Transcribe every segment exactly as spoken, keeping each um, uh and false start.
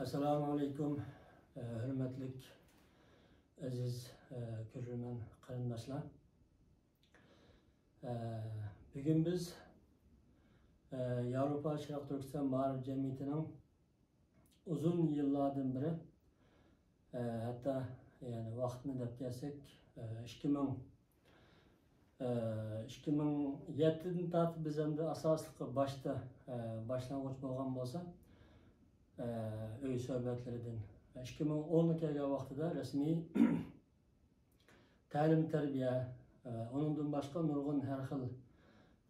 ئەسسالامۇ ئەلەيكۇم، ھۆرمەتلىك ئەزىز كۆرۈرمەن قېرىنداشلار. بۈگۈن بىز ياۋروپا شەرقىي تۈركىستان مائارىپ جەمئىيىتىنىڭ ئۇزۇن يىللاردىن بېرى، ھەتتا، يەنى، ۋاقىتنى دەپ كەلسەك، ئىككى مىڭ ئىككى مىڭ يەتتىدىن تارتىپ بىز ئەمدى ئاساسلىقى باشتا، باشلانغۇچ بولغان بولسا، ئۆي سۆھبەتلىرىدىن، ئىككى مىڭ ئونغا كەلگەن ۋاقتىدا رەسمىي تەلىم-تەربىيە، ئۇنىڭدىن باشقا نۇرغۇن ھەر خىل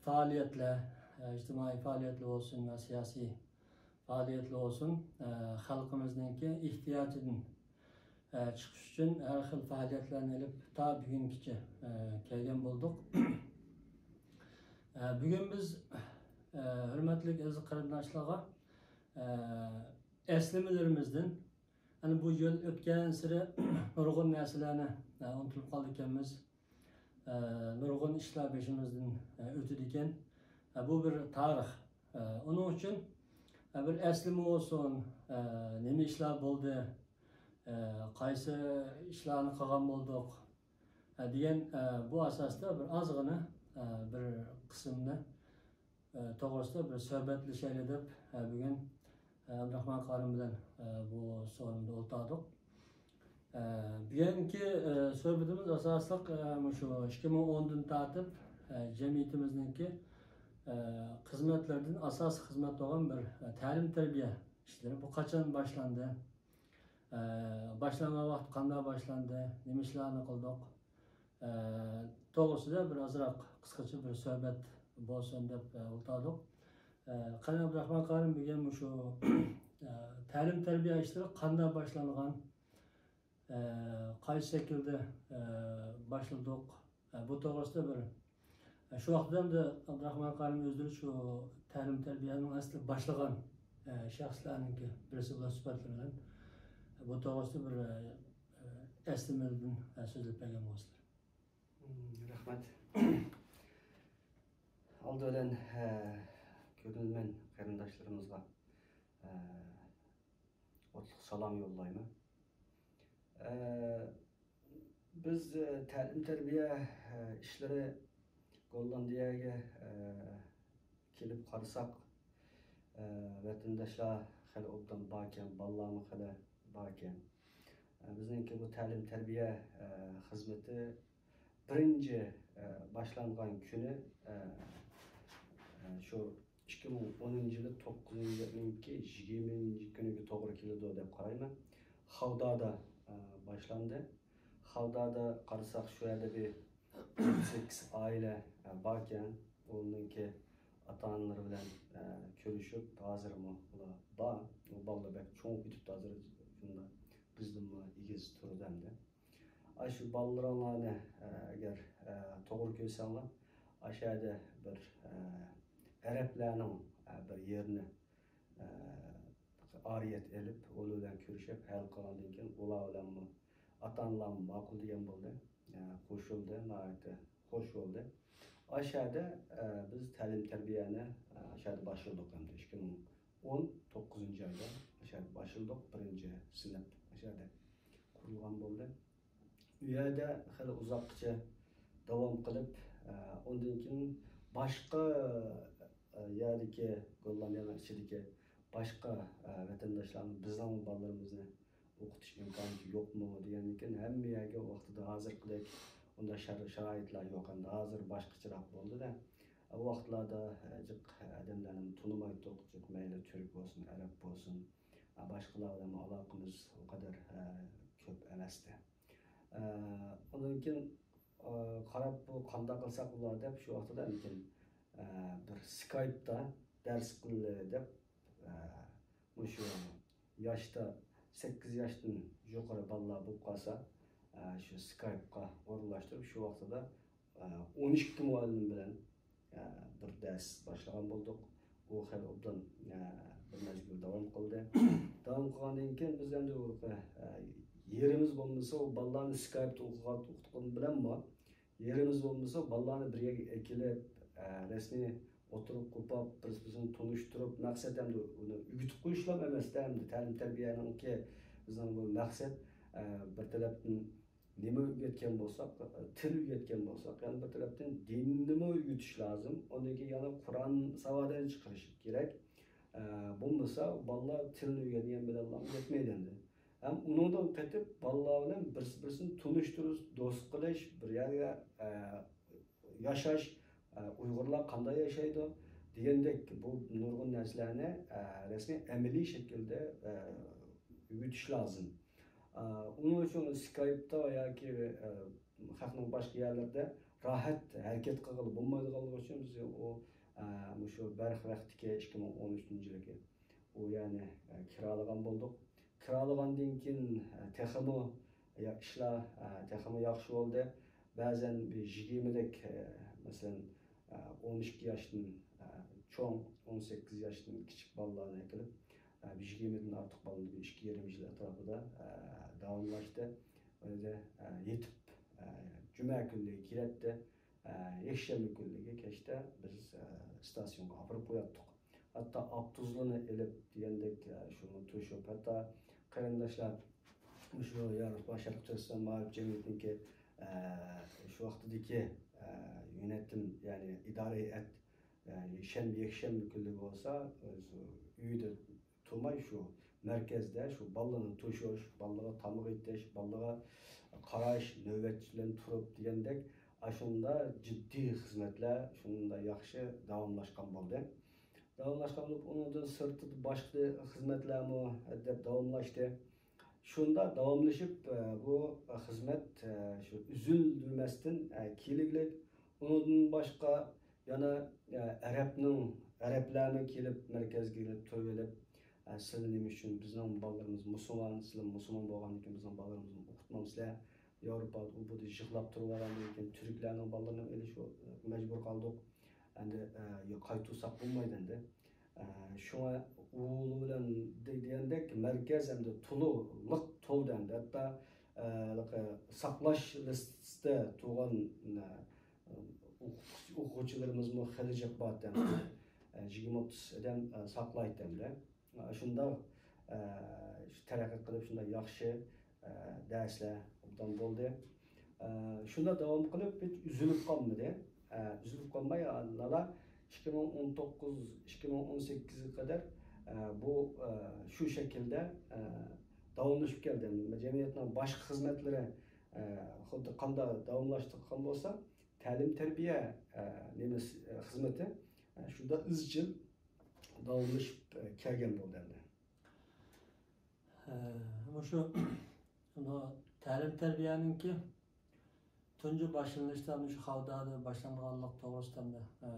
پائالىيەتلەر، ئىجتىمائىي پائالىيەتلەر بولسۇن ۋە سىياسىي پائالىيەتلەر بولسۇن، خەلقىمىزنىڭكى ئېھتىياجىدىن چىقىش ئۈچۈن ھەر خىل پائالىيەتلەرنى ئېلىپ تا بۈگۈنگىچە كەلگەن بولدۇق. بۈگۈن بىز، ھۆرمەتلىك ئەزىز قېرىنداشلارغا، ئەسلىمىلىرىمىزدىن، يەنى، بۇ يىل ئۆتكەنسېرى نۇرغۇن نەرسىلەرنى ئۇنتۇپ قالىدىكەنمىز. نۇرغۇن ئىشلار بېشىمىزدىن ئۆتىدىكەن. بۇ بىر تارىخ. ئۇنىڭ ئۈچۈن بىر ئەسلىمە بولسۇن، نېمە ئىشلار بولدى، قايسى ئىشلارنى قىلغان بولدۇق دېگەن، بۇ ئاساستا بىر ئازغىنە، بىر قىسىمنى توغرىسىدا بىر سۆھبەتلىشەيلى دەپ، بۈگۈن ئابدۇراخمان قارىم بىلەن بۇ سورۇندا ئولتۇردۇق. بۈگۈنكى سۆھبىتىمىز ئاساسلىق مۇشۇ ئىككى مىڭ ئوندىن تارتىپ جەمئىيىتىمىزنىڭكى خىزمەتلىرىدىن ئاساسىي خىزمەت بولغان بىر تەلىم-تەربىيە ئىشلىرى. بۇ قاچان باشلاندى؟ باشلانغان ۋاقىت قانداق باشلاندى؟ نېمە ئىشلارنى قىلدۇق؟ توغرىسىدا بىر ئازراق قىسقىچە بىر سۆھبەت بولسۇن دەپ ئولتۇردۇق. قېنى، ئابدۇراخمان قارىم، بۈگۈن مۇشۇ تەلىم-تەربىيە ئىشلىرى قانداق باشلانغان؟ قايسى شەكىلدە باشلىدۇق؟ بۇ توغرىسىدا بىر، شۇ ۋاقىتتا ئەمدى ئابدۇراخمان قارىم ئۆزلىرى شۇ تەلىم-تەربىيەنىڭ ئەسلى باشلىغان شەخسلەرنىڭكى بىرسى بولۇش سۈپەتلىرى بىلەن بۇ توغرىسىدا بىر ئەسلىمىلىرىدىن سۆزلەپ بەرگەن بولسىلەر. رەھمەت. ئالدى بىلەن، ئە، كۆرۈرمەن قېرىنداشلىرىمىزغا، ئە، ئوتلۇق سالام يوللايمەن. ئە، بىز، ئە، تەلىم-تەربىيە، ئە، ئىشلىرى گوللاندىيەگە، ئە، كېلىپ قارىساق، ئە، ۋەتەنداشلار خېلى ئوبدان باركەن، بالىلارمۇ خېلى باركەن. ئە، بىزنىڭكى بۇ تەلىم-تەربىيە، ئە، خىزمىتى بىرىنچى، ئە، باشلانغان كۈنى، ئە، ئە، شۇ ئىككى مىڭ ئونىنچى يىلى توققۇزىنچى ئاينىڭكى يىگىرمىنچى كۈنىگە توغرا كېلىدۇ دەپ قارايمەن. خاۋدادا، ئە، باشلاندى. خاۋدادا قارىساق، شۇ يەردە بىر سەككىز ئائىلە، ئە، باركەن. ئۇنىڭكى ئاتا-ئانىلىرى بىلەن، ئە، كۆرۈشۈپ، ھازىرمۇ ئۇلار بار. ئۇ بالىلار بەك چوڭىيىپ كېتىپتۇ ھازىر، شۇنداق بىزدىنمۇ ئېگىز تۇرىدۇ ئەمدى. ئاشۇ بالىلىرىڭلارنى، ئە، ئەگەر، ئە، توغرا كۆرسەڭلار، ئاشۇ يەردە بىر، ئە، ئەرەبلەرنىڭ، ئە، بىر يېرىنى، ئە، ئارىيەت ئېلىپ، ئۇلار بىلەن كۆرۈشۈپ، ھەل قىلغاندىن كېيىن، ئۇلار بىلەنمۇ ئاتا-ئانىلارمۇ ماقۇل دېگەن بولدى. ئە، قوشۇلدى، ناھايىتى خوش بولدى. ئاشۇ يەردە، ئە، بىز تەلىم-تەربىيەنى، ئە، ئاشۇ يەردە باشلىدۇق ئەمدى. ئىككى مىڭ ئون توققۇزىنچى ئايدا ئاشۇ يەردە باشلىدۇق. بىرىنچى سىنىپ ئاشۇ يەردە قۇرۇلغان بولدى. ئۇ يەردە خېلى ئۇزاققىچە داۋام قىلىپ، ئە، ئۇندىن كېيىن باشقا، ئە، يەردىكى، گوللاندىيەنىڭ ئىچىدىكى باشقا، ئە، ۋەتەنداشلارنىڭ بىزنىڭ بالىلىرىمىزنى ئوقۇتۇش ئىمكانىيىتى يوقمۇ دېگەندىن كېيىن، ھەممە يەرگە ۋاقتىدا ھازىرقىدەك ئۇنداق شار-، شارائىتلار يوق. ئەمدى ھازىر باشقىچىراق بولدى-دە. ئۇ ۋاقىتلاردا جىق ئادەملەرنى تونۇمايتتۇق. جىق مەيلى تۈرك بولسۇن، ئەرەب بولسۇن، باشقىلار بىلەن ئالاقىمىز ئۇ قەدەر كۆپ ئەمەستى. ئۇنىڭدىن كېيىن قاراپ، بۇ قانداق قىلساق بولار دەپ، شۇ ۋاقىتتا لېكىن بىر سكايپتا دەرس قىلىلى دەپ، مۇشۇ ياشتا، سەككىز ياشتىن يۇقىرى بالىلار بولۇپ قالسا، شۇ سكايپقا ئورۇنلاشتۇرۇپ، شۇ ۋاقتىدا ئون ئىككى مۇئەللىم بىلەن بىر دەرس باشلىغان بولدۇق. ئۇ خېلى ئوبدان بىر مەزگىل داۋام قىلدى. داۋام قىلغاندىن كېيىن بىز ئەمدى يېرىمىز بولمىسا، ئۇ بالىلارنى سكايپتا ئوقۇغان، ئوقۇتقان بىلەنمۇ، يېرىمىز بولمىسا، بالىلارنى بىر يەرگە ئەكېلىپ، رەسمىي ئولتۇرۇپ قوپاپ، بىرسى بىرسىنى تونۇشتۇرۇپ، مەقسەت ئەمدى ئۇنى ئۆگىتىپ قويۇشلام ئەمەستە، ئەمدى تەلىم تەربىيەنىڭكى بىزنىڭ بۇ مەقسەت، ئە، بىر تەرەپتىن نېمە ئۆگەتكەن بولساق، تىل ئۆگەتكەن بولساق، يەنە بىر تەرەپتىن دىننىمۇ ئۆگىتىش لازىم. ئۇندىن كېيىن يەنە قۇرئان ساۋادىنى چىقىرىش كېرەك. ئە، بولمىسا بالىلار تىلنى ئۆگەنگەن بىلەنلا يەتمەيدۇ ئەمدى. ھەم ئۇنىڭدىن قېتىپ بالىلار بىلەن بىرسى بىرسىنى تونۇشتۇرۇش، دوست قىلىش، بىر يەرگە، ئە، ياشاش، ئە، ئۇيغۇرلار قانداق ياشايدۇ دېگەندەك بۇ نۇرغۇن نەرسىلەرنى، ئە، رەسمىي ئەمەلىي شەكىلدە، ئە، ئۆگىتىش لازىم. ئە، ئۇنىڭ ئۈچۈن سكايپتا ياكى، ئە، خەقنىڭ باشقا يەرلىرىدە راھەت ھەرىكەت قىلغىلى بولمايدىغانلىقى ئۈچۈن بىز ئۇ، ئە، مۇشۇ بەرخ ۋەقتىكى ئىككى مىڭ ئون ئۈچىنچى يىلىكى ئۇ يەرنى، ئە، كىرالىغان بولدۇق. كىرالىغاندىن كېيىن، ئە، تېخىمۇ يا-، ئىشلار، ئە، تېخىمۇ ياخشى بولدى. بەزەن بىر يىگىرمىدەك، ئە، مەسىلەن، ئە، ئون ئىككى ياشتىن، ئە، چوڭ، ئون سەككىز ياشتىن كىچىك بالىلارنى ئەكېلىپ، ئە، بىر يىگىرمىدىن ئارتۇق بالىنى بىر ئىككى يېرىم يىل ئەتراپىدا، ئە، داۋاملاشتى. ئۇ يەردە، ئە، يېتىپ، ئە، جۈمە كۈنلىرى كېلەتتى. ئە، يەكشەنبە كۈنلىرى كەچتە بىز، ئە، ئىستاسيونغا ئاپىرىپ قوياتتۇق. ھەتتا ئاپتوبۇسلارنى ئېلىپ دېگەندەك، ئە، شۇنى توشۇپ، ھەتتا قېرىنداشلار مۇشۇ ياۋروپا شەرقىي تۈركىستان مائارىپ جەمئىيىتىنىڭكى، ئە، شۇ ۋاقتىدىكى، ئە، يۆنەتتىم، يەنى ئىدارە ھەيئەت، ئە، شەنبە، يەكشەنبە كۈنلىرى بولسا، ئۆزى ئۆيدە تۇرماي شۇ مەركەزدە شۇ بالىلارنى توشۇش، بالىلارغا تاماق ئېتىش، بالىلارغا قاراش، نۆۋەتچى بىلەن تۇرۇپ دېگەندەك ئاشۇنداق جىددىي خىزمەتلەر شۇنداق ياخشى داۋاملاشقان بولدى. داۋاملاشقان بولۇپ، ئۇنىڭدىن سىرتىدا باشقا خىزمەتلەرمۇ دەپ داۋاملاشتى. شۇنداق داۋاملىشىپ، ئە، بۇ خىزمەت، ئە، شۇ ئۈزۈلمەستىن، ئە، كېلىگلىك. ئۇنىڭدىن باشقا يەنە، ئە، ئەرەبنىڭ، ئەرەبلەرمۇ كېلىپ، مەركەزگە كېلىپ تۇرۇۋېلىپ، ئە، سىلەر نېمە ئۈچۈن بىزنىڭ بالىلىرىمىز مۇسۇلمان، سىلەر مۇسۇلمان بولغاندىن كېيىن بىزنىڭ بالىلىرىمىزنى ئوقۇتمامسىلەر؟ ياۋروپادا ئۇ بۇ يىغلاپ تۇرۇۋالغاندىن كېيىن تۈركلەرنىڭ بالىلىرىنى ئېلىشقا مەجبۇر قالدۇق. ئەمدى، ئە، قايتۇرساق بولمايدۇ ئەمدى. ئە، شۇڭا ئۇ بىلەن دە-، دېگەندەك مەركەز ئەمدى تولۇق تولدى ئەمدى. ھەتتا، ئە، ھېلىقى ساقلاش لىستىسىدە تۇرغان، ئە، ئوقۇتقۇچى-، ئوقۇغۇچىلىرىمىزمۇ خېلى جىق بارتتى ئەمدى. ئە، يىگىرمە ئوتتۇز ئادەم، ئە، ساقلايتتى ئەمدى. ئە، شۇنداق، ئە، شۇ تەرەققىي قىلىپ شۇنداق ياخشى ئە، دەرسلەر ئوبدان بولدى. ئە، شۇنداق داۋام قىلىپ، ھېچ ئۈزۈلۈپ قالمىدى. ئە، ئۈزۈلۈپ قالماي، ئاندىن ئىككى مىڭ ئون توققۇز، ئىككى مىڭ ئون سەككىزگە قەدەر، ئە، بۇ، ئە، شۇ شەكىلدە، ئە، داۋاملىشىپ كەلدى. جەمئىيەتنىڭ باشقا خىزمەتلىرى، ئە، خۇددى قانداق داۋاملاشتۇرغان بولسا، تەلىم تەربىيە، ئە، نېمىسى، ئە، خىزمىتى، ئە، شۇنداق ئىزچىل داۋاملىشىپ، ئە، كەلگەن بولدى ئەمدى. ھە، مۇشۇ، بۇ تەلىم تەربىيەنىڭكى تۇنجى باشلىنىشتا مۇشۇ خاۋدادا باشلانغانلىق توغرىسىدا ئەمدى، ھە،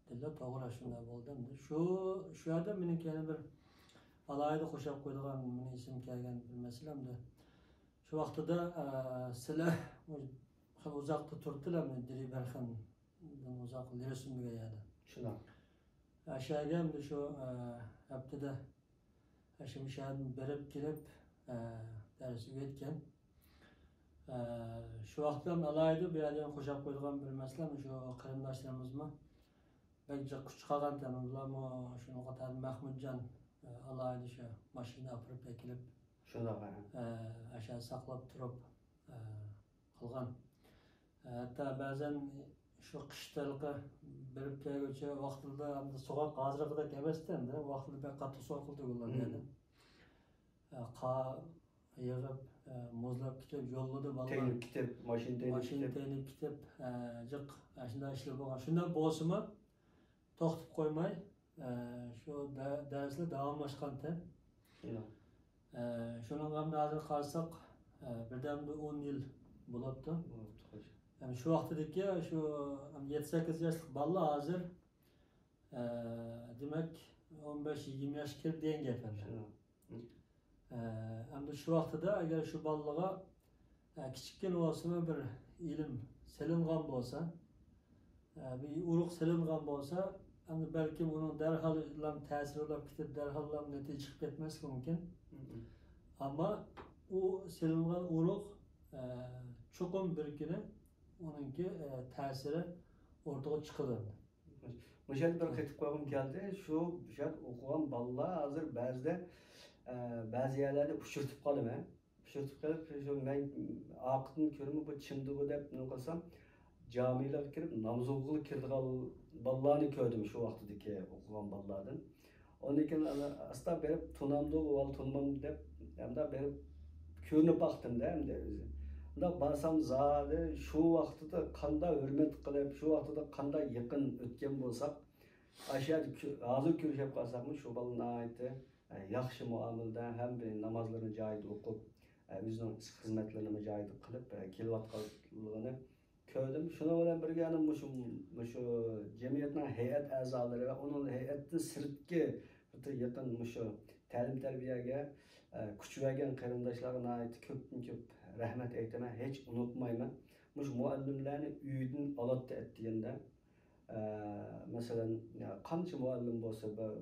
دېدىلا، توغرا، شۇنداق بولدى ئەمدى. شۇ، شۇ يەردە مېنىڭكى يەنە بىر ئالاھىدە قوشاپ قويىدىغان، مېنىڭ ئېسىمگە كەلگەن بىر مەسىلە ئەمدى. شۇ ۋاقتىدا، ئە، سىلەر خېلى ئۇزاقتا تۇرۇپتىلا ئەمدى دىلبەرخاندىن ئۇزاق لېرسۇن دېگەن يەردە. شۇنداق. ئە، شۇ يەرگە ئەمدى شۇ، ئە، ھەپتىدە ئاشۇ شەھەردىن بېرىپ كېلىپ، ئە، دەرس ئۆگەتكەن. ئە، شۇ ۋاقىتتا ئالاھىدە بۇ يەردىن قوشاپ قويىدىغان بىر مەسىلە، شۇ قېرىنداشلىرىمىزمۇ بەك جىق كۈچ قالغانتى، بۇلارمۇ شۇنىڭغا قارىتا مەھمۇتجان، ئە، ئالاھىدە شۇ ماشىنا ئاپىرىپ ئەكېلىپ، شۇنداق، ھە. ئە، ئاشۇ ساقلاپ تۇرۇپ، ئە، قىلغان. ھەتتا بەزەن شۇ قىش تەلقى بېرىپ كەلگۈچە ۋاقتىدا ئەمدى سوغۇق ھازىرقىدەك ئەمەستى ئەمدى. ۋاقتىدا بەك قاتتىق سوغۇق قىلدى ئۇلار مم. يەنە. ئە، قار يېغىپ، ئە، مۇزلاپ كېتىپ، يوللىرىدا بالىلار تېيىلىپ كېتىپ، ماشىنا تېيىلىپ ماشىنا كېتىپ. تېيىلىپ كېتىپ، ئە، جىق، ئاشۇنداق ئىشلار بولغان. شۇنداق بولسىمۇ، توختىتىپ قويماي، ئە، شۇ دە-، دەرسلەر داۋاملاشقانتى. شۇنداق. ئە، شۇنىڭغا ئەمدى ھازىر قارىساق، ئە، بىردەمدە ئون يىل بولاپتۇ. بولاپتۇ، خوش. يەنى شۇ ۋاقتىدىكى شۇ يەتتە سەككىز ياشلىق بالىلار ھازىر، ئە، دېمەك، ئون بەش يىگىرمە ياشقا كىرىپ دېگەن گەپ ئەمدى. شۇنداق. ئە، ئەمدى شۇ ۋاقتىدا ئەگەر شۇ بالىلارغا، ئە، كىچىككىنە بولسىمۇ بىر ئىلىم سېلىنغان بولسا، ئە، بىر ئۇرۇق سېلىنغان بولسا، ئەمدى بەلكىم ئۇنىڭ دەرھاللا تەسىرى بولۇپ كېتىپ، دەرھاللا نەتىجە چىقىپ كەتمەسلىكى مۇمكىن. مم. ئەمما ئۇ سېلىنغان ئۇرۇق، ئە، چوقۇم بىر كۈنى ئۇنىڭكى، ئە، تەسىرى ئوتتۇرىغا چىقىدۇ. مۇشۇ يەردە بىر قېتىپ قويغۇم كەلدى. شۇ، شۇ يەردە ئوقۇغان بالىلار ھازىر بەزىدە، ئە، بەزى يەرلەردە ئۇچرىتىپ قالىمەن. ئۇچرىتىپ قېلىپ، شۇ مەن ئارقىدىن كۆرىمەن، بۇ چىمدىغۇ دەپ نېمە قىلسام، جامىلارغا كىرىپ، ناماز ئوقۇغىلى كىرىدىغان بالىلارنى كۆردۈم شۇ ۋاقتىدىكى ئوقۇغان بالىلاردىن. ئۇندىن كېيىن ئانا ئاستا بېرىپ، تونامدۇ، ئۇ تونىمامدۇ دەپ، ئەمدى بېرىپ كۆرۈنۈپ باقتىم-دە، ئەمدى ئۆزى. ئۇنداق بارسام، زادى شۇ ۋاقتىدا قانداق ھۆرمەت قىلىپ، شۇ ۋاقتىدا قانداق يېقىن ئۆتكەن بولساق، ئاشۇ يەردە كۆ-، ھازىر كۆرۈشۈپ قالساقمۇ، شۇ بالا ناھايىتى، ئە، ياخشى مۇئامىلىدە، ھەم نامازلىرىنى جايىدا ئوقۇپ، ئە، ئۆزىنىڭ خىزمەتلىرىنىمۇ جايىدا قىلىپ، ئە، كېلىۋاتقانلىقىنى كۆردۈم. شۇنىڭ بىلەن بىرگە، يەنە مۇشۇ، مۇشۇ جەمئىيەتنىڭ ھەيئەت ئەزالىرى ۋە ئۇنىڭ ھەيئەتتىن سىرتقى بىر يېقىن مۇشۇ تەلىم-تەربىيەگە، ئە، كۈچ بەرگەن قېرىنداشلارغا ناھايىتى كۆپتىن كۆپ رەھمەت ئېيتىمەن، ھېچ ئۇنتۇمايمەن. مۇشۇ مۇئەللىملەرنى ئۆيدىن ئالاتتى ئەتىگەندە، ئە، مەسىلەن، قانچە مۇئەللىم بولسا، بىر،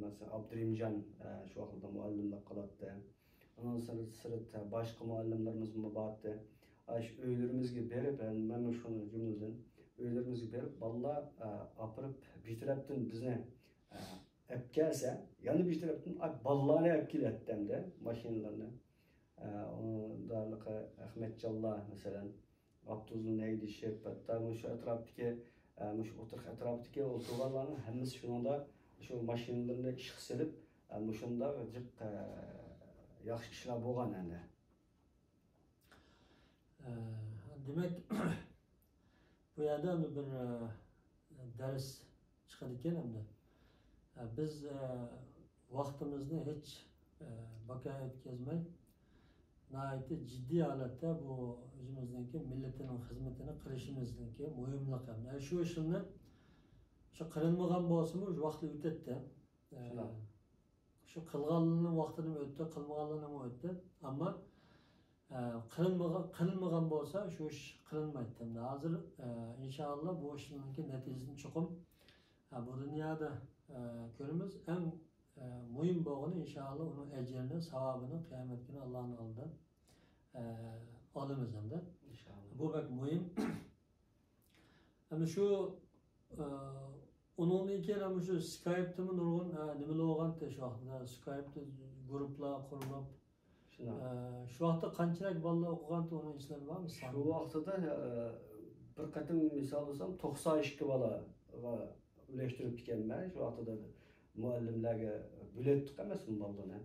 مەسىلەن، ئابدۇرېھىمجان، ئە، شۇ ۋاقىتتا مۇئەللىملىك قىلاتتى. ئۇنىڭ سىرت-، سىرت باشقا مۇئەللىملىرىمىزمۇ بارتتى. ئاشۇ ئۆيلىرىمىزگە بېرىپ، مەن شۇنى جۈملىدىن ئۆيلىرىمىزگە بېرىپ، بالىلار، ئە، ئاپىرىپ، بىر تەرەپتىن بىزنى، ئە، ئەپ كەلسە، يەنە بىر تەرەپتىن، ئاي، بالىلارنى ئەپ كېلەتتى ئەمدى، ماشىنىلارنى. ئە، ئۇ دارلىقى ئەخمەتجانلار، مەسىلەن، ئاپتوبۇسنى ھەيدىشىپ، ھەتتا مۇشۇ ئەتراپتىكى، ئە، مۇشۇ ئوتتۇرا ئەتراپتىكى ئولتۇرغانلارنىڭ ھەممىسى شۇنىڭدا شۇ ماشىنىلىرىنى ئىشقا سېلىپ، ئە، مۇشۇنداق جىق، ئە، ياخشى ئىشلار بولغان ئەنە. ئە، دېمەك، بۇ يەردە ئەمدى بىر، ئە، دەرس چىقىدىكەن ئەمدى. ئە، بىز، ئە، ۋاقتىمىزنى ھېچ، ئە، بىكار ئۆتكۈزمەي، ناھايىتى جىددىي ھالەتتە بۇ ئۆزىمىزنىڭكى مىللىتىنىڭ خىزمىتىنى قىلىشىمىزنىڭكى مۇھىملىقى. ئە، شۇ ئىشلارنى شۇ قىلىنمىغان بولسىمۇ، شۇ ۋاقىت ئۆتەتتى. ئە، شۇنداق. شۇ قىلغانلىرىنىڭ ۋاقتىدىمۇ ئۆتتى، قىلمىغانلىرىنىڭمۇ ئۆتتى. ئەمما، ئە، قىلىنمىغا-، قىلىنمىغان بولسا، شۇ ئىش قىلىنمايتتى. ئەمدى ھازىر، ئە، ئىنشائاللا، بۇ ئىشنىڭكى نەتىجىسىنى چوقۇم، ئە، بۇ دۇنيادا، ئە، كۆرىمىز. ئەڭ، ئە، مۇھىم بولغىنى، ئىنشائاللا، ئۇنىڭ ئەجرىنى، ساۋابىنى قىيامەت كۈنى ئاللانىڭ ئالدىدا، ئە، ئالىمىز ئەمدى. ئىنشائاللا. بۇ بەك مۇھىم. ئەمدى شۇ، ئە، ئۇنىڭدىن كېيىن ھەم شۇ سكايپتىمۇ نۇرغۇن، ئە، نېمىلەر بولغانتى شۇ ۋاقىتتا. سكايپتا گۇرۇپپىلار قۇرۇلۇپ، شۇنداق. ئە، شۇ ۋاقىتتا قانچىلىك بالىلار ئوقۇغانتى، ئۇنىڭ ئېسىڭلاردا بارمۇ؟ شۇ ۋاقتىدا، ئە، بىر قېتىم مىسال ئالسام، توقسان ئىككى بالىغا ئۈلەشتۈرۈپتىكەنمەن. شۇ ۋاقتىدا مۇئەللىملەرگە بۆلەتتۇق ئەمەسمۇ بالىلارنى.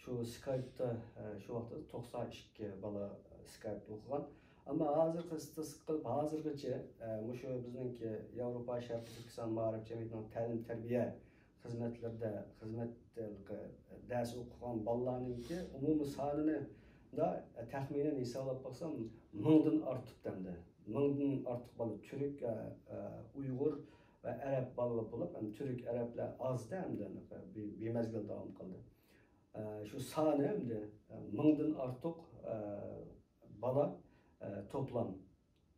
شۇ سكايپتا، ئە، شۇ ۋاقىتتا توقسان ئىككى بالا سكايپتا ئوقۇغان. ئەمما ھازىرقى ئىستاتىستىكا قىلىپ، ھازىرغىچە، ئە، مۇشۇ بىزنىڭكى ياۋروپا شەرقىي تۈركىستان مائارىپ جەمئىيىتىنىڭ تەلىم-تەربىيە خىزمەتلىرىدە خىزمەت دەرس ئوقۇغان بالىلارنىڭكى ئومۇمىي سانىنى دا، تەخمىنەن ھېسابلاپ باقسام، مىڭدىن ئارتۇق ئەمدى. مىڭدىن ئارتۇق بالا تۈرك، ئە، ئە، ئۇيغۇر ۋە ئەرەب بالىلار بولۇپ، ئەمدى تۈرك، ئەرەبلەر ئازدى ئەمدى، بى-، بىمەزگىل داۋام قىلدى. ئە، شۇ سانى ئەمدى، ئە، مىڭدىن ئارتۇق، ئە، بالا، ئە، توپلام،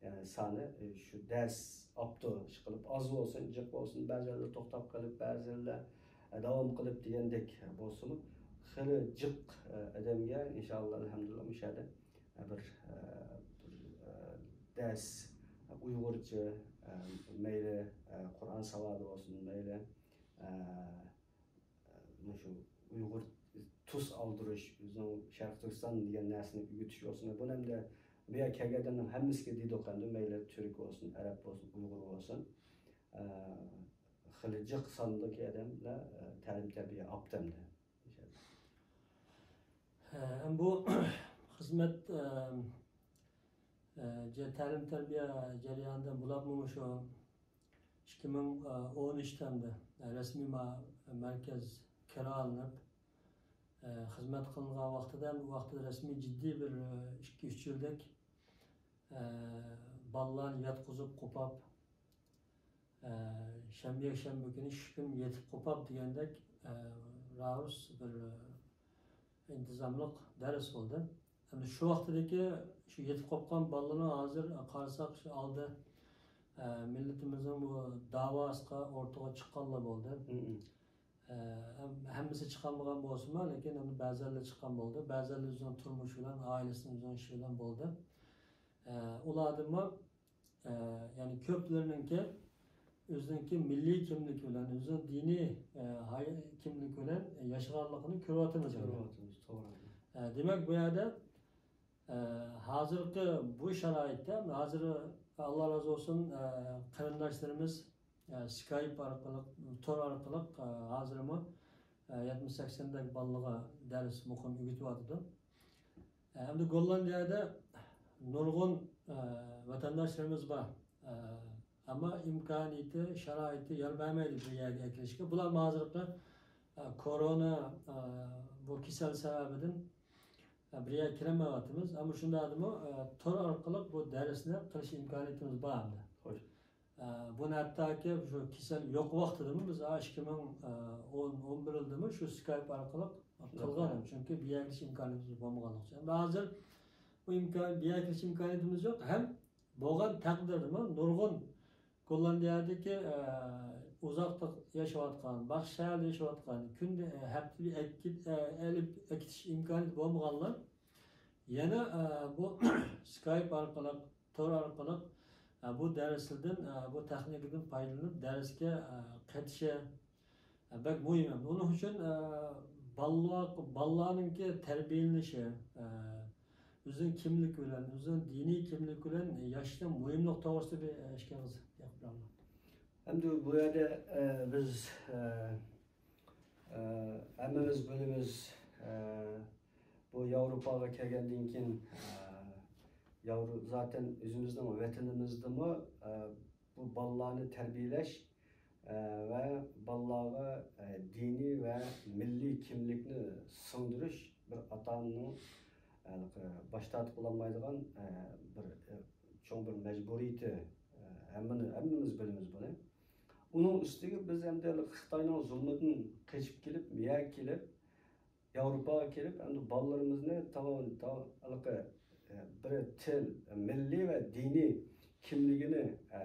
يەنى سانى، ئە، شۇ دەرس ئاپتۇ، ئىشقىلىپ ئاز بولسۇن، جىق بولسۇن، بەزىلەر توختاپ قېلىپ، بەزىلەر، ئە، داۋام قىلىپ دېگەندەك بولسىمۇ، خېلى جىق، ئە، ئادەمگە ئىنشائاللا، ئەلھەمدۇلىللا، مۇشۇ يەردە، ئە، بىر، ئە، بىر، ئە، دەرس، ئۇيغۇرچە، ئە، مەيلى، ئە، قۇرئان ساۋادى بولسۇن، مەيلى، ئە، مۇشۇ ئۇيغۇر تۇس ئالدۇرۇش، ئۆزىنىڭ شەرقىي تۈركىستان دېگەن نەرسىنى ئۆگىتىش بولسۇن. بۇنى ئەمدى بۇ يەرگە كەلگەن ئادەمنىڭ ھەممىسىگە دېدۇق ئەمدى، مەيلى تۈرك بولسۇن، ئەرەب بولسۇن، ئۇيغۇر بولسۇن. ئە، خېلى جىق ساندىكى ئادەملەر، ئە، تەلىم تەربىيە ئاپتۇ ئەمدى. ھە، بۇ خىزمەت، ئە، ئە، جە-، تەلىم تەربىيە جەريانىدا بولۇپمۇ مۇشۇ ئىككى مىڭ ئون ئۈچتە ئەمدى رەسمىي ما-، مەركەز كىرالىنىپ، ئە، خىزمەت قىلىنغان ۋاقتىدا، ئۇ ۋاقتىدا رەسمىي جىددىي بىر، ئە، ئىككى، ئۈچ يىلدەك، ئە، بالىلارنى ياتقۇزۇپ قوپاپ، ئە، شەنبە، يەكشەنبە كۈنى ئىككى كۈن يېتىپ قوپاپ دېگەندەك، ئە، راۋۇرۇس بىر، ئە، ئىنتىزاملىق دەرس بولدى. ئەمدى شۇ ۋاقتىدىكى شۇ يېتىپ قوپقان بالىلارنى ھازىر قارىساق، شۇ ئالدى، ئە، مىللىتىمىزنىڭ بۇ داۋاسىغا ئورتىغا چىققانلار بولدى. مم. ئە، ھەم-، ھەممىسى چىقالمىغان بولسىمۇ، لېكىن ئەمدى بەزەنلەر چىققان بولدى. بەزەنلەر ئۆزىنىڭ تۇرمۇشى بىلەن، ئائىلىسىنىڭ ئۆزىنىڭ ئىشى بىلەن بولدى. ئە، ئۇلاردىنمۇ، ئە، يەنى كۆپلىرىنىڭكى ئۆزىنىڭكى مىللىي كىملىكى بىلەن، ئۆزىنىڭ دىنىي، ئە، ھاي-، كىملىكى بىلەن ياشىغانلىقىنى كۆرۈۋاتىمىز ئەمدى. كۆرۈۋاتىمىز، توغرا. ئە، دېمەك، بۇ يەردە، ئە، ھازىرقى بۇ شارائىتتا، ھازىر، ئاللا رازى بولسۇن، ئە، قېرىنداشلىرىمىز، ئە، سكايپ ئارقىلىق، تور ئارقىلىق، ئە، ھازىرمۇ، ئە، يەتمىش سەكسەندەك بالىلارغا دەرس مۇقىم ئۆگىتىۋاتىدۇ. ئەمدى گوللاندىيەدە نۇرغۇن، ئە، ۋەتەنداشلىرىمىز بار. ئە، ئەمما ئىمكانىيىتى، شارائىتى يار بەرمەيدۇ بىر يەرگە ئەكېلىشكە. بۇلار ھازىرقى، ئە، كورونا، ئە، بۇ كېسەل سەۋەبىدىن، ئە، بىر يەرگە كىرەلمەيۋاتىمىز. ئەمما شۇنداقتىمۇ، ئە، تور ئارقىلىق بۇ دەرسنى قىلىش ئىمكانىيىتىمىز بار ئەمدى. خوش. ئە، بۇنى ھەتتاكى شۇ كېسەل يوق ۋاقتىدىمۇ بىز، ئە، ئىككى مىڭ ئون، ئون بىر يىلدىمۇ شۇ سكايپ ئارقىلىق قىلغان. شۇنداق. چۈنكى بىر يەرگە كىرىش ئىمكانىيىتىمىز بولمىغانلىقى ئۈچۈن. ئەمدى ھازىر بۇ ئىمكان-، بىر يەرگە كىرىش ئىمكانىيىتىمىز يوق. ھەم بولغان تەقدىردىمۇ نۇرغۇن گوللاندىيەدىكى، ئە، ئۇزاقتا ياشاۋاتقان، باشقا شەھەردە ياشاۋاتقان، كۈندە، ئە، ھەپتىدە ئەكىت-، ئە، ئېلىپ ئەكېتىش ئىمكانىيىتى بولمىغانلار يەنە، ئە، بۇ سكايپ ئارقىلىق، تور ئارقىلىق، ئە، بۇ دەرسلەردىن، ئە، بۇ تېخنىكىدىن پايدىلىنىپ دەرسكە، ئە، قېتىشى، ئە، بەك مۇھىم. ئۇنىڭ ئۈچۈن، ئە، بالىلار، بالىلارنىڭكى تەربىيەلىنىشى، ئە، ئۆزىنىڭ كىملىكى بىلەن، ئۆزىنىڭ دىنىي كىملىكى بىلەن ياشىشىنىڭ مۇھىملىقى توغرىسىدا بىر، ئە، ئىككىڭىز گەپ قىلىڭلار. ئەمدى بۇ يەردە، ئە، بىز، ئە، ئە، ھەممىمىز بىلىمىز، ئە، بۇ ياۋروپاغا كەلگەندىن كېيىن، ئە، ياۋرو-، زاتەن ئۆزىمىزنىڭ ۋەتىنىمىزدىمۇ، ئە، بۇ بالىلارنى تەربىيەلەش، ئە، ۋە بالىلارغا، ئە، دىنىي ۋە مىللىي كىملىكنى سىڭدۈرۈش بىر ئاتا-ئانىنىڭ، ئە، باش تارتىپ بولالمايدىغان، ئە، بىر، ئە، چوڭ بىر مەجبۇرىيىتى. ئە، ھەممىنى، ھەممىمىز بىلىمىز بۇنى. ئۇنىڭ ئۈستىگە بىز ئەمدى خىتاينىڭ زۇلمىدىن قېچىپ كېلىپ، يەرگە كېلىپ، ياۋروپاغا كېلىپ، ئەمدى بالىلىرىمىزنى تامان-، تا-، ھېلىقى، ئە، بىر تىل، مىللىي ۋە دىنىي كىملىكىنى، ئە،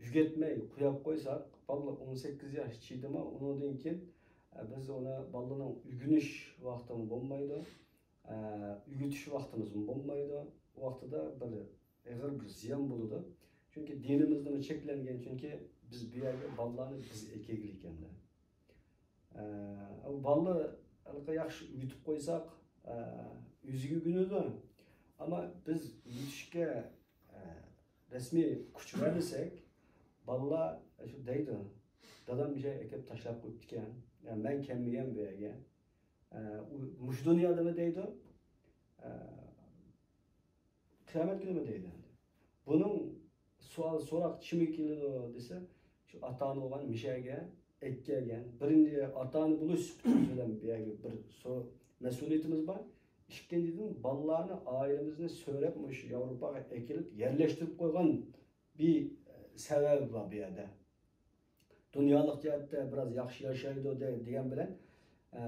ئۆگەتمەي قويۇپ قويساق، بالىلار ئون سەككىز ياش چىدىما، ئۇنىڭدىن كېيىن، ئە، بىز ئۇنى بالىلارنىڭ ئۆگىنىش ۋاقتىمۇ بولمايدۇ، ئە، ئۆگىتىش ۋاقتىمىزمۇ بولمايدۇ. ئۇ ۋاقتىدا بىر ئېغىر بىر زىيان بولىدۇ. چۈنكى دىنىمىزدىمۇ چەكلەنگەن، چۈنكى بىز بۇ يەرگە بالىلارنى بىز ئەكەلگىلى ئىكەندە. ئە، ئۇ بالىلار ھېلىقى ياخشى ئۆگىتىپ قويساق، ئە، ئۆزىگە ئۆگىنىدۇ. ئەمما بىز ئۆگىتىشكە، ئە، رەسمىي كۈچ بەرمىسەك، بالىلار شۇ دەيدۇ، دادام مۇشۇ يەرگە ئەكەپ تاشلاپ قويۇپتىكەن، يا مەن كەلمىگەن بۇ يەرگە. ئە، ئۇ مۇشۇ دۇنيادىمۇ دەيدۇ، ئە، قىيامەت كۈنىمۇ دەيدۇ ئەمدى. بۇنىڭ سوئال، سوراق چىمى كېلىدۇ دېسە، شۇ ئاتا-ئانا بولغان مۇشۇ يەرگە ئەكەلگەن. بىرىنچى، ئاتا-ئانا بولۇش سۈپىتىمىز بىلەن بۇ يەرگە بىر سو-، مەسئۇلىيىتىمىز بار. ئىككىنچىدىن، بالىلارنى، ئائىلىمىزنى سۆرەپ مۇشۇ ياۋروپاغا ئەكېلىپ يەرلەشتۈرۈپ قويغان بىر، ئە، سەۋەبى بار بۇ يەردە. دۇنيالىق جەھەتتە بىراز ياخشى ياشايدۇ دە-، دېگەن بىلەن، ئە،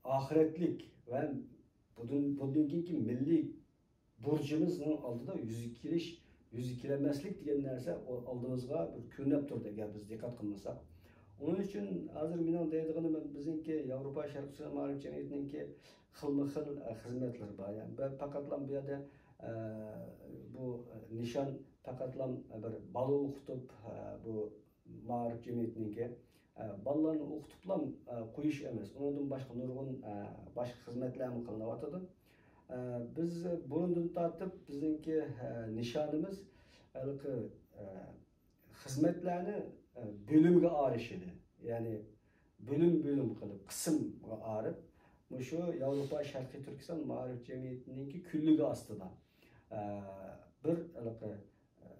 ئاخىرەتلىك ۋە بۇدىن-، بۇندىن كېيىنكى مىللىي بۇرچىمىزنىڭ ئالدىدا يۈزگە كېلىش، يۈزگە كېلەلمەسلىك دېگەن نەرسە ئالدىمىزغا بىر كۆرۈنۈپ تۇرىدۇ، ئەگەر بىز دىققەت قىلمىساق. ئۇنىڭ ئۈچۈن ھازىر مېنىڭ دەيدىغىنىم، بىزنىڭكى ياۋروپا شەرقىي سۈنئىي مائارىپ جەمئىيىتىنىڭكى خىلمۇ خىل، ئە، خىزمەتلىرى بار. يەنى بە-، پەقەتلا بۇ يەردە، ئە، بۇ نىشان پەقەتلا بىر بالا ئوقۇتۇپ، ئە، بۇ مائارىپ جەمئىيىتىنىڭكى، ئە، بالىلارنى ئوقۇتۇپلا، ئە، قويۇش ئەمەس، ئۇنىڭدىن باشقا نۇرغۇن، ئە، باشقا خىزمەتلەرمۇ قىلىنىۋاتىدۇ. ئە، بىز بۇرۇندىن تارتىپ بىزنىڭكى، ئە، نىشانىمىز ھېلىقى، ئە، خىزمەتلەرنى، ئە، بۆلۈمگە ئايرىش ئىدى. يەنى بۆلۈم-بۆلۈم قىلىپ، قىسىمغا ئايرىپ، مۇشۇ ياۋروپا شەرقىي تۈركىستان مائارىپ جەمئىيىتىنىڭكى كۈنلۈكى ئاستىدا، ئە، بىر ھېلىقى، ئە،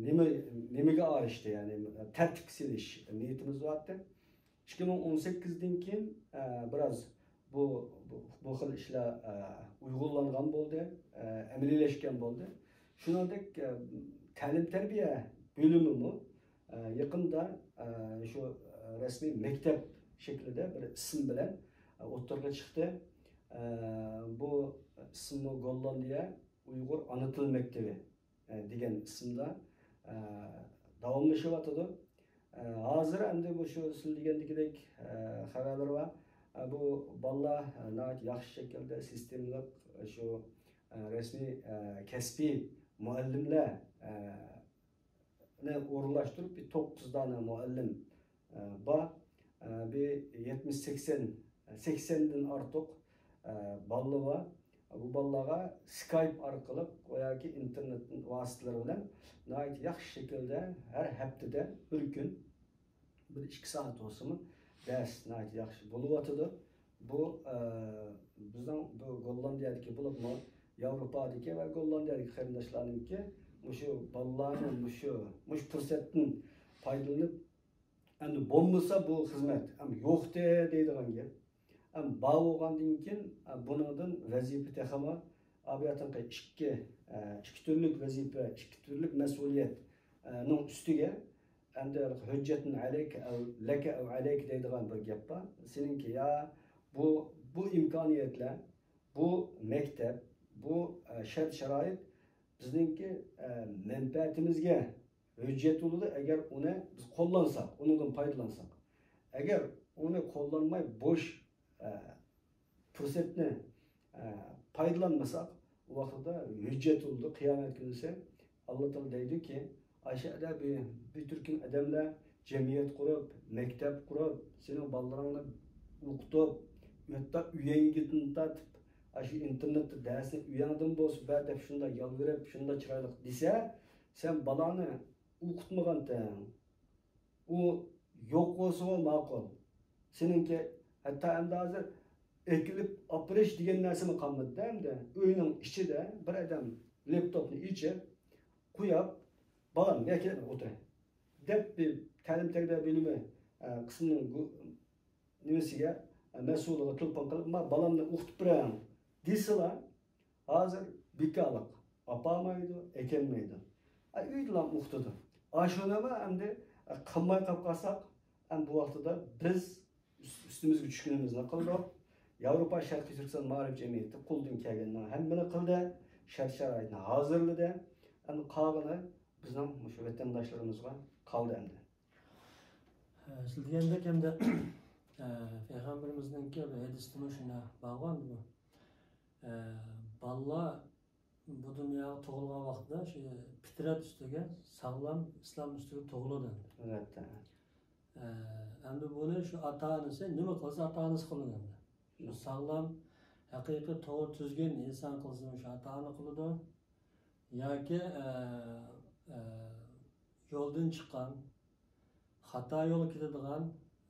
نېمە، نېمىگە ئايرىشتى، يەنى تەرتىپكە سېلىش نىيىتىمىز بارتى. ئىككى مىڭ ئون سەككىزدىن كېيىن، ئە، بىراز بۇ، بۇ، بۇ خىل ئىشلار، ئە، ئۇيغۇنلانغان بولدى، ئە، ئەمەلىيلەشكەن بولدى. شۇنىڭدەك، ئە، تەلىم-تەربىيە بۆلۈمىمۇ، ئە، يېقىندا، ئە، شۇ، ئە، رەسمىي مەكتەپ شەكلىدە بىر ئىسىم بىلەن، ئە، ئوتتۇرىغا چىقتى. ئە، بۇ ئىسىممۇ گوللاندىيە ئۇيغۇر ئانا تىل مەكتىۋى، ئە، دېگەن ئىسىمدا، ئە، داۋاملىشىۋاتىدۇ. ئە، ھازىر ئەمدى مۇشۇ سىز دېگەندىكىدەك، ئە، خەۋەرلەر بار. ئە، بۇ بالىلار، ئە، ناھايىتى ياخشى شەكىلدە سىستېمىلىق، ئە، شۇ، ئە، رەسمىي، ئە، كەسپىي مۇئەللىملەر، ئە، ئورۇنلاشتۇرۇپ، بىر توققۇز دانە مۇئەللىم، ئە، بار. ئە، بىر يەتمىش، سەكسەن، سەكسەندىن ئارتۇق، ئە، بالىلار بار. بۇ بالىلارغا سكايپ ئارقىلىق ۋە ياكى ئىنتېرنېت ۋاسىتىلىرى بىلەن ناھايىتى ياخشى شەكىلدە ھەر ھەپتىدە بىر كۈن بىر ئىككى سائەت بولسىمۇ دەرس ناھايىتى ياخشى بولۇۋاتىدۇ. بۇ، ئە، بىزنىڭ بۇ گوللاندىيەدىكى بولۇپمۇ ياۋروپادىكى ۋە گوللاندىيەدىكى قېرىنداشلارنىڭكى مۇشۇ بالىلارنى مۇشۇ، مۇشۇ پۇرسەتتىن پايدىلىنىپ، ئەمدى بولمىسا بۇ خىزمەت، ئەم، يوقتى دەيدىغان گەپ. ئەم، بار بولغاندىن كېيىن، ئە، بۇنىڭدىن ۋەزىپە تېخىمۇ، ئابىياتىنقى ئىككى، ئە، ئىككى تۈرلۈك ۋەزىپە، ئىككى تۈرلۈك مەسئۇلىيەت، ئە، نىڭ ئۈستىگە ئەمدى ھۆججەتۇن ئەلەيكە ئەۋ لەكە ئەۋ ئەلەيكە دەيدىغان بىر گەپ بار. سېنىڭكى يا بۇ، بۇ ئىمكانىيەتلەر، بۇ مەكتەپ، بۇ، ئە، شەرت-شارائىت بىزنىڭكى، ئە، مەنپەئەتىمىزگە ھۆججەت بولىدۇ، ئەگەر ئۇنى بىز قوللانساق، ئۇنىڭدىن پايدىلانساق. ئەگەر ئۇنى قوللانماي بوش، ئە، پۇرسەتنى، ئە، پايدىلانمىساق، ئۇ ۋاقىتتا ھۆججەت بولىدۇ. قىيامەت كۈنىسى ئاللا تائالا دەيدۇكى، ئاشۇ يەردە بىر، بىر تۈركۈم ئادەملەر جەمئىيەت قۇرۇپ، مەكتەپ قۇرۇپ، سېنىڭ بالىلىرىڭنى ئوقۇتۇپ، ھەتتا ئۆيۈڭگىدىن تارتىپ، ئاشۇ ئىنتېرنېتتا دەرسنى ئۆيۈڭدىن بولسا بەر دەپ شۇنداق يالۋۇرۇپ، شۇنداق چىرايلىق دېسە، سەن بالانى ئوقۇتمىغانتىڭ. ئۇ يوق بولسىمۇ ماقۇل. سېنىڭكى ھەتتا ئەمدى ھازىر ئەكېلىپ ئاپىرىش دېگەن نەرسىمۇ قالمىدى-دە ئەمدى. ئۆينىڭ ئىچىدە بىر ئادەم لەپتوپنى ئېچىپ قويۇپ، بالامنى ئەكېلىپ ئولتۇراي دەپ بىر تەلىم-تەربىيە بۆلۈمى، ئە، قىسمىنىڭ گۇ-، نېمىسىگە، ئە، مەسئۇلىغا تېلېفون قىلىپ، ما بالامنى ئوقۇتۇپ بېرىڭ دېسىلا، ھازىر بىكارلىق، ئاپارمايدۇ، ئەكەلمەيدۇ. ئاي، ئۆيدىلا ئوقۇتىدۇ. ئاشۇنىمۇ ئەمدى قىلماي قاپ قالساق، ئەمدى بۇ ۋاقتىدا بىز ئۈس-، ئۈستىمىزگە چۈشكىنىمىزنى قىلدۇق. ياۋروپا شەرقىي تۈركىستان مائارىپ جەمئىيىتى قولىدىن كەلگەننىڭ ھەممىنى قىلدى، شەرت-شارائىتنى ھازىرلىدى. ئەمدى قالغىنى بىزنىڭ مۇشۇ ۋەتەنداشلىرىمىزغا قالدى ئەمدى. ھە، سىز دېگەندەك ئەمدى، ئە، پەيغەمبىرىمىزنىڭكى بىر ھەدىسىدىمۇ شۇنداق بارغان بۇ. ئە، بالىلار بۇ دۇنياغا تۇغۇلغان ۋاقتىدا شۇ پىترەت ئۈستىگە ساغلام ئىسلام ئۈستىگە تۇغۇلىدۇ. ئەلۋەتتە. ئە، ئەمدى بۇنى شۇ ئاتا-ئانىسى نېمە قىلسا ئاتا-ئانىسى قىلىدۇ ئەمدى. شۇ ساغلام، ھەقىقىي توغرا تۈزگۈن ئىنسان قىلسىمۇ شۇ ئاتا-ئانا قىلىدۇ. ياكى، ئە، ئە، يولدىن چىققان، خاتا يولغا كېتىدىغان،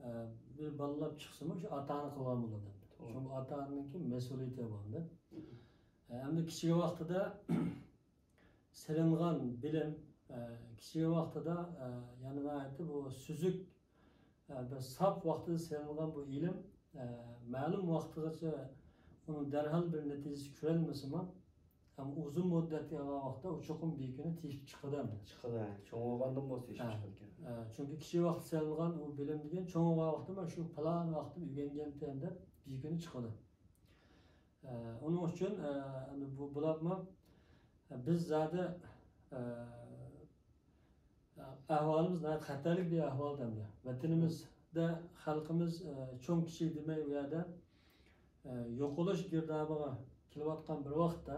ئە، بىر بالىلاپ چىقسىمۇ شۇ ئاتا-ئانا قىلغان بولىدۇ. توغرا. شۇڭا ئاتا-ئانىنىڭكى مەسئۇلىيىتى بولدى. ئە، ئەمدى كىچىكى ۋاقتىدا سېلىنغان بىلىم، ئە، كىچىكى ۋاقتىدا، ئە، يەنە ناھايىتى بۇ سۈزۈك، ئە، بىر ساپ ۋاقتىدا سېلىنغان بۇ ئىلىم، ئە، مەلۇم ۋاقىتقىچە ئۇنىڭ دەرھال بىر نەتىجىسى كۆرۈلمىسىمۇ، ئەمما ئۇزۇن مۇددەت ئالغان ۋاقىتتا ئۇ چوقۇم بىر كۈنى تېشىپ چىقىدۇ ئەمدى. چىقىدۇ، چوڭ بولغاندىن بولسا تېشىپ ھە. چىقىدىكەن. ئە، چۈنكى كىچىك ۋاقىتتا سېلىنغان ئۇ بىلىم دېگەن چوڭ بولغان ۋاقتىدا مانا شۇ پالان ۋاقتىدا ئۆگەنگەنتىم دەپ بىر كۈنى چىقىدۇ. ئە، ئۇنىڭ ئۈچۈن، ئە، ئەمدى بۇ، بۇلارمۇ، ئە، بىز زادى، ئە، ئەھۋالىمىز ناھايىتى خەتەرلىك بىر ئەھۋالدا ئەمدى. ۋەتىنىمىزدە خەلقىمىز، ئە، چوڭ كىچىك دېمەي ئۇ يەردە، ئە، يوقىلىش گىردابىغا كېلىۋاتقان بىر ۋاقىتتا،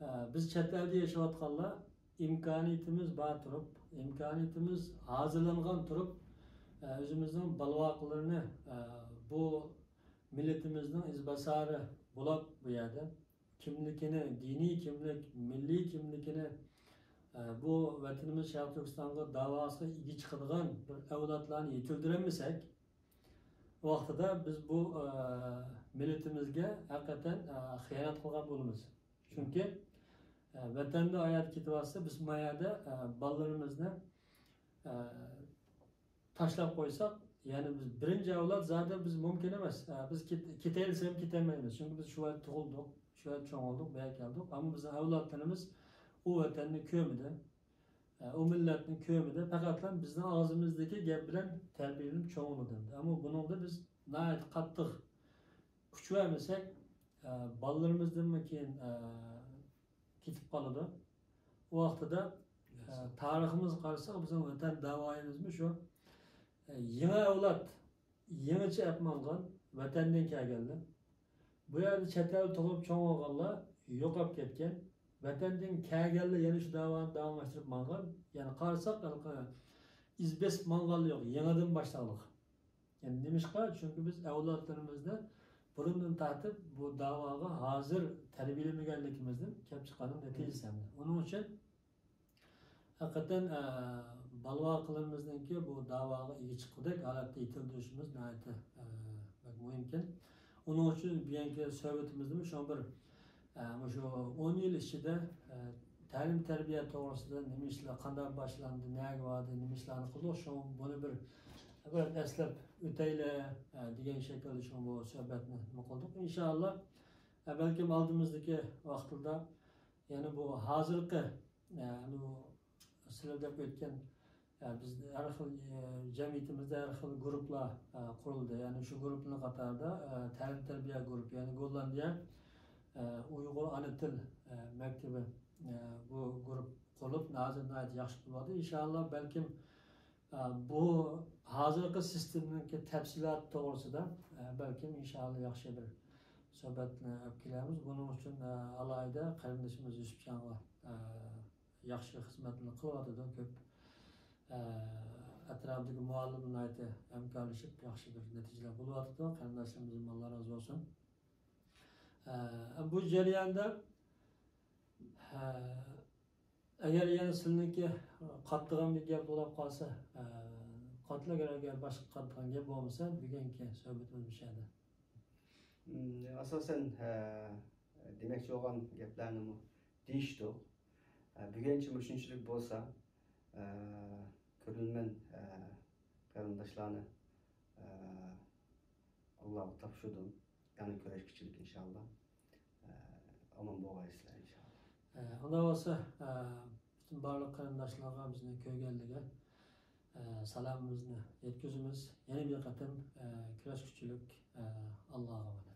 ئە، بىز چەت ئەلدە ياشاۋاتقانلار ئىمكانىيىتىمىز بار تۇرۇپ، ئىمكانىيىتىمىز ھازىرلانغان تۇرۇپ، ئە، ئۆزىمىزنىڭ بالىۋاقلىرىنى، ئە، بۇ مىللىتىمىزنىڭ ئىزباسارى بولاپ بۇ يەردە كىملىكىنى، دىنىي كىملىك، مىللىي كىملىكىنى، ئە، بۇ ۋەتىنىمىز شەرقىي تۈركىستانغا داۋاسىغا ئىگە چىقىدىغان بىر ئەۋلادلارنى يېتىلدۈرەلمىسەك، ۋاقتىدا بىز بۇ، ئە، مىللىتىمىزگە ھەقىقەتەن، ئە، خىيانەت قىلغان بولىمىز. چۈنكى، ئە، ۋەتەندە ھايات كېتىۋاتسا، بىز ما يەردە، ئە، بالىلىرىمىزنى، ئە، تاشلاپ قويساق، يەنى بىز بىرىنچى ئەۋلاد زادى بىز مۇمكىن ئەمەس. ئە، بىز كېت-، كېتەيلىسەم كېتەلمەيمىز. چۈنكى بىز شۇ يەردە تۇغۇلدۇق، شۇ يەردە چوڭ بولدۇق، بۇ يەردە كەلدۇق. ئەمما بىزنىڭ ئەۋلادلىرىمىز ئۇ ۋەتەننى كۆرمىدى. ئە، ئۇ مىللەتنى كۆرمىدى. پەقەتلا بىزنىڭ ئاغزىمىزدىكى گەپ بىلەن تەربىيەلىنىپ چوڭ بولدى. ئەمما بۇنىڭدا بىز ناھايىتى قاتتىق كۈچ بەرمىسەك، ئە، بالىلىرىمىزدىنمۇ كېيىن، ئە، كېتىپ قالىدۇ. ئۇ ۋاقتىدا، ئە، تارىخىمىزغا قارىساق، بىزنىڭ ۋەتەن داۋايىمىزمۇ شۇ. ئە، يېڭى ئەۋلاد، يېڭىچە ئەپ ماڭغان، ۋەتەندىن كەلگەنلەر. بۇ يەردە چەت ئەلدە تۇغۇلۇپ چوڭ بولغانلار يوقاپ كەتكەن. ۋەتەندىن كەلگەنلەر يەنە شۇ داۋانى داۋاملاشتۇرۇپ ماڭغان. يەنى قارىساق، ھېلىقى ئىز بېسىپ ماڭغانلار يوق، يېڭىدىن باشلاغلىق. يەنى نېمىشقا؟ چۈنكى بىز ئەۋلادلىرىمىزنى بۇرۇندىن تارتىپ بۇ داۋاغا ھازىر تەربىيەلىمىگەنلىكىمىزدىن كەپ چىققاننىڭ نەتىجىسى ھەمدە. ئۇنىڭ ئۈچۈن ھەقىقەتەن، ئە، بالىۋاقلىرىمىزنىڭكى بۇ داۋاغا ئىگە چىققۇدەك ھالەتتە يېتىلدۈرۈشىمىز ناھايىتى، ئە، بەك مۇھىمكەن. ئۇنىڭ ئۈچۈن بۈگۈنكى سۆھبىتىمىزدىمۇ شۇڭا بىر، ئە، مۇشۇ ئون يىل ئىچىدە، ئە، تەلىم-تەربىيە توغرىسىدا نېمە ئىشلار، قانداق باشلاندى، نەگە باردى، نېمە ئىشلارنى قىلدۇق، شۇ بۇنى بىر، بىر ئەسلەپ ئۆتەيلى، ئە، دېگەن شەكىلدە شۇ بۇ سۆھبەتنى نېمە قىلدۇق. ئىنشائاللا، ئە، بەلكىم ئالدىمىزدىكى ۋاقىتلاردا يەنى بۇ ھازىرقى، ئە، بۇ سىلەر دەپ ئۆتكەن، ئە، بىز ھەر خىل، ئە، جەمئىيىتىمىزدە ھەر خىل گۇرۇپلار، ئە، قۇرۇلدى. يەنى شۇ گۇرۇپنىڭ قاتارىدا، ئە، تەلىم-تەربىيە گۇرۇپى، يەنى گوللاندىيە، ئە، ئۇيغۇر ئانا تىل، ئە، مەكتىپى، ئە، بۇ گۇرۇپ قۇرۇلۇپ، ھازىر ناھايىتى ياخشى بولۇۋاتىدۇ. ئىنشائاللا، بەلكىم ئە، بۇ ھازىرقى سىستېمىنىڭكى تەپسىلاتى توغرىسىدا، ئە، بەلكىم ئىنشائاللا ياخشى بىر سۆھبەتنى ئېلىپ كېلەرمىز. بۇنىڭ ئۈچۈن، ئە، ئالاھىدە قېرىندىشىمىز يۈسۈپجانغا، ئە، ياخشى خىزمەتنى قىلىۋاتىدۇ. كۆپ، ئە، ئەتراپىدىكى مۇئەللىم ناھايىتى ھەمكارلىشىپ ياخشى بىر نەتىجىلەر بولۇۋاتىدۇ. قېرىنداشلىرىمىزدىن ئاللا رازى بولسۇن. ئە، بۇ جەرياندا، ئە، ئەگەر يەنە سىلىنىڭكى قاتىدىغان بىر گەپ بولۇپ قالسا، ئە، قاتىدىغان، ئەگەر باشقا قاتىدىغان گەپ بولمىسا، بۈگۈنكى سۆھبىتىمىز مۇشۇ يەردە. مم، ئاساسەن، ئە، دېمەكچى بولغان گەپلەرنىمۇ دېيىشتۇق. ئە، بۈگۈنچە مۇشۇنچىلىك بولسا، ئە، كۆرۈرمەن، ئە، قېرىنداشلارنى، ئە، ئاللاغا تاپشۇردۇم. يەنە كۈرەشكۈچىلىك ئىنشاللا. ئە، ئامان بولغايسىلەر ئىنشاللا. ئە، ئۇنداق بولسا، ئە، پۈتۈن بارلىق قېرىنداشلارغا بىزنى كۆرگەنلىكىگە، ئە، سالامىمىزنى يەتكۈزىمىز. يەنە بىر قېتىم، ئە، كۈرەشكۈچىلىك، ئە، ئاللاغا ئامانەت.